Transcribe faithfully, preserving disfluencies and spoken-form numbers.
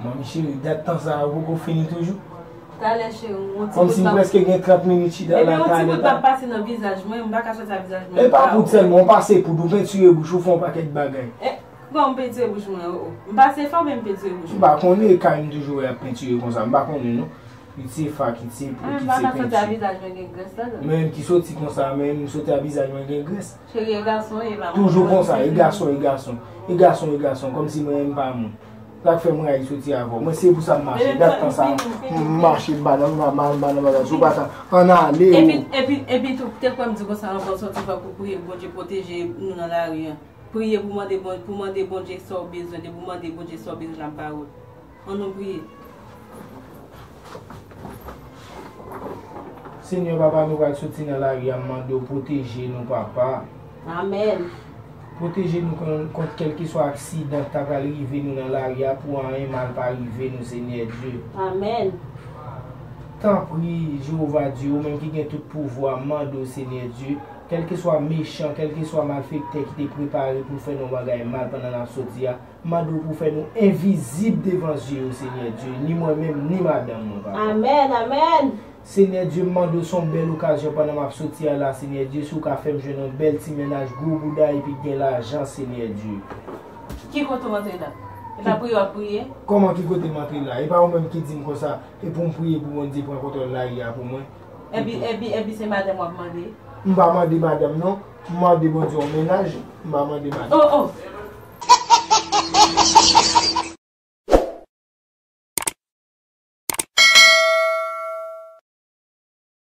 Manmi cheri, dat tan sa a ou poko fini toujou? Talè cheri, yon ti Kòmsi m kout prèske gen trant minit chita Epi la yon ti talè kout pa. Pap pase nan vizaj mwen, m pa ka soti a vizaj mwen. E pa poud sèlman, ou pase poud, ou pentire bouch, ou fè yon pakèt bagay. Bon, m pentire bouch mwen, o. M pase fè oubyen m pentire bouch M pa konnen, kay m toujou wè ap pentire konsa, m pa konnen non. Li se fa ki se pou Ah, ki m pa se ka soti a pentire. Vizaj mwen gen grès ladan. Menm ki soti konsa, menm soti a vizaj mwen gen grès. Cheri, e gason ye pa moun. Toujou konsa, e gason, e gason. E gason, e gason, kòmsi mwen menm pa moun. Sa k fè m rayi soti avè w. Mwen se pou sa m mache. Dat tan sa m mache m pa nan m pa nan bagay. Si w pa sa, ann ale Epi, ou. Epi, epi tou, te kwè m di konsa ankò, sòti fòk ou priye pou Bondye pwoteje nou nan lari an. Priye pou mande Bon, pou mande Bondye sa w bezwen, depi w mande Bondye sa w bezwen nan pawòl. Ann nou priye. Senyè papa, nou pral soti nan lari a, m mande w pwoteje nou papa. Amèn. Pwoteje nou kon- kont kèlkeswa aksidan k ta pral rive nou nan lari a, pou anyen mal pa rive nou Senyè Dye. Amèn. Tanpri Jewova Dye, ou menm ki gen tout pouvwa, m mande w Senyè Dye, kèlkeswa mechan, kèlkeswa malfektè ki te prepare pou l fè nou bagay mal pandan n ap soti a, m mande w pou w fè nou envizib devan zye yo Senyè Dye, ni mwen menm, ni madanm mwen papa. Amèn, amèn. Senyè Dye, m mande w se yon bèl okazyon pandan m ap soti a la Senyè Dye, si w ka fè m jwenn yon bèl ti mennaj gwo bouda epi k gen lajan Senyè Dye. Ki kote w antre la? E pa priye w ap priye? Kòman ki kote m antre la? E pa ou menm ki di m konsa, e pou m priye pou Bondye pran kontwòl lari a pou mwen? Epi, epi, epi se madanm w ap mande? M pa mande madanm non, m mande Bondye yon mennaj, m pa mande madanm. Oh, oh!